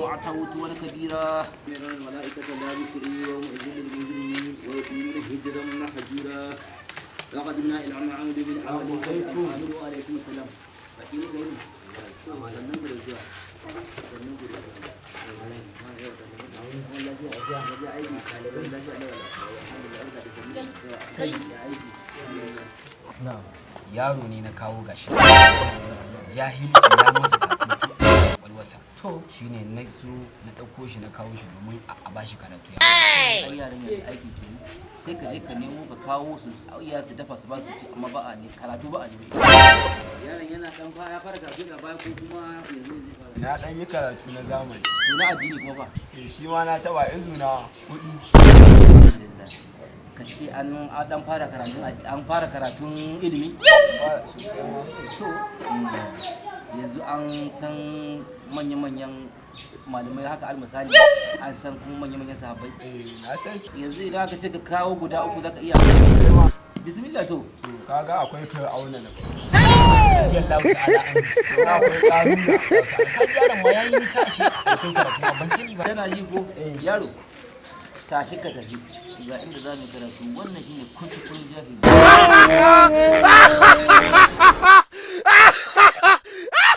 عتوا كبيرا. من الملائكة لا بشري يومئذ للمجرمين ويقولون حجرا محجورا. وقدمنا إلى ما عملوا من عمل فجعلناه. وعليكم السلام. Baki muka yi sannan ku da zuwa, sannan ku da zuwa. Lafiya aiki, ɗalibai lafiya? Lafiya, alhamdulillah. Aiki. Yaro ne na kawo, gashi jahilci ya masa katutu a kwakwalwarsa. Shine na so na ɗauko shi na kawo shi domin a bashi karatu ya Ai yaran yanzu aiki kenan, sai ka je ka nemo ka kawo su, iya su dafa su ba su ci, amma ba a ne karatu, ba a ne. Yaron yana dan fara, ya fara karatu da baya ko kuma yanzu zai fara? Na ɗan yi karatu na zamani. To, na addini kuma ba? Eh, shi ma na taɓa izu na 4. Alhamdulillah. Ka ce an dan fara karatun, an fara karatun ilimi. Fara sosai ma. To, yanzu an san manya-manyan malamai haka, al misali an san kuma manya-manyan sahabbai? Eh, na san su. Yanzu idan aka ce ka kawo guda uku, zaka iya? Sosai ma. Bismillah to. To, kaga akwai Fir'auna na farko. Radiyallahu ta'ala anhu. Sannan akwai Karuna. Ka ji yaron ma yayi nisa ashe a cikin karatu, ma ban sani ba. Tana yi ko? Yaro, tashi ka tafi, ga inda za mu yi karatu. Wannan shine kunci kun jahili.